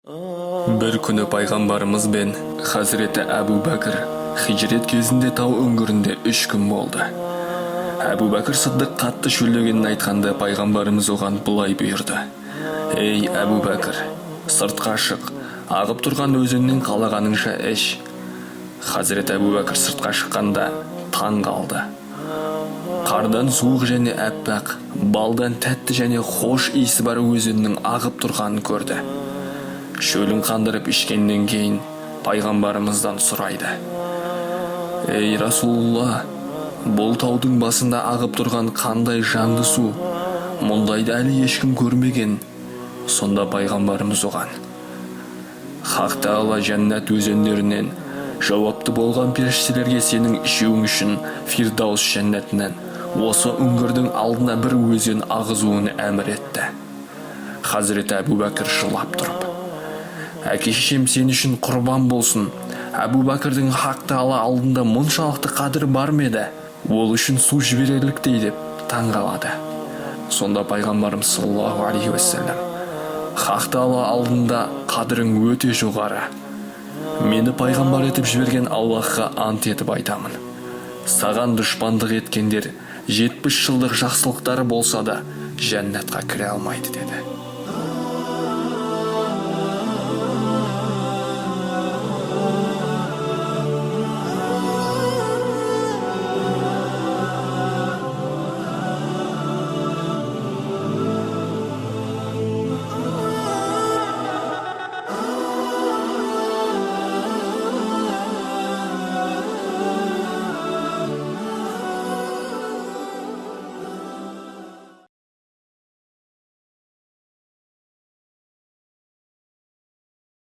Бір күні пайғамбарымыз бен хазіреті Әбу Бәкір хижрет кезінде тау үңгірінде 3 күн болды. Әбу Бәкір Сыддық қатты шөлдегенін айтқанда, пайғамбарымыз оған былай бұйырды: «Ей, Әбу Бәкір, сыртқа шық, ағып тұрған өзеннен қалағаныңша іш». Хазірет Әбу Бәкір сыртқа шыққанда таң қалды. Қардан суық және әппақ, балдан тәтті және хош иісі бар өзеннің ағып тұрғанын көрді. Шөлін қандырып ішкеннен кейін пайғамбарымыздан сұрайды: «Ей, Расулалла, бұл таудың басында ағып тұрған қандай жанды су? Мұндайды әлі ешкім көрмеген». Сонда пайғамбарымыз оған: «Хақ Тағала жәннат өзендерінен жауапты болған періштелерге сенің ішуің үшін Фирдаус жәннатынан осы үңгірдің алдына бір өзен ағызуын әмір етті». Хазіреті Әбу Бәкір жылап тұрып: «Әке шешем сен үшін құрбан болсын, Әбу Бәкірдің Хақ Тағала алдында мұншалықты қадірі бар ма еді, ол үшін су жіберерліктей?» – деп таң қалады. Сонда пайғамбарымыз саллаллаху алейхи уассалам: «Хақ Тағала алдында қадірің өте жоғары. Мені пайғамбар етіп жіберген Аллаһқа ант етіп айтамын, саған дұшпандық еткендер 70 жылдық жақсылықтары болса да, жәннатқа кіре алмайды», – деді.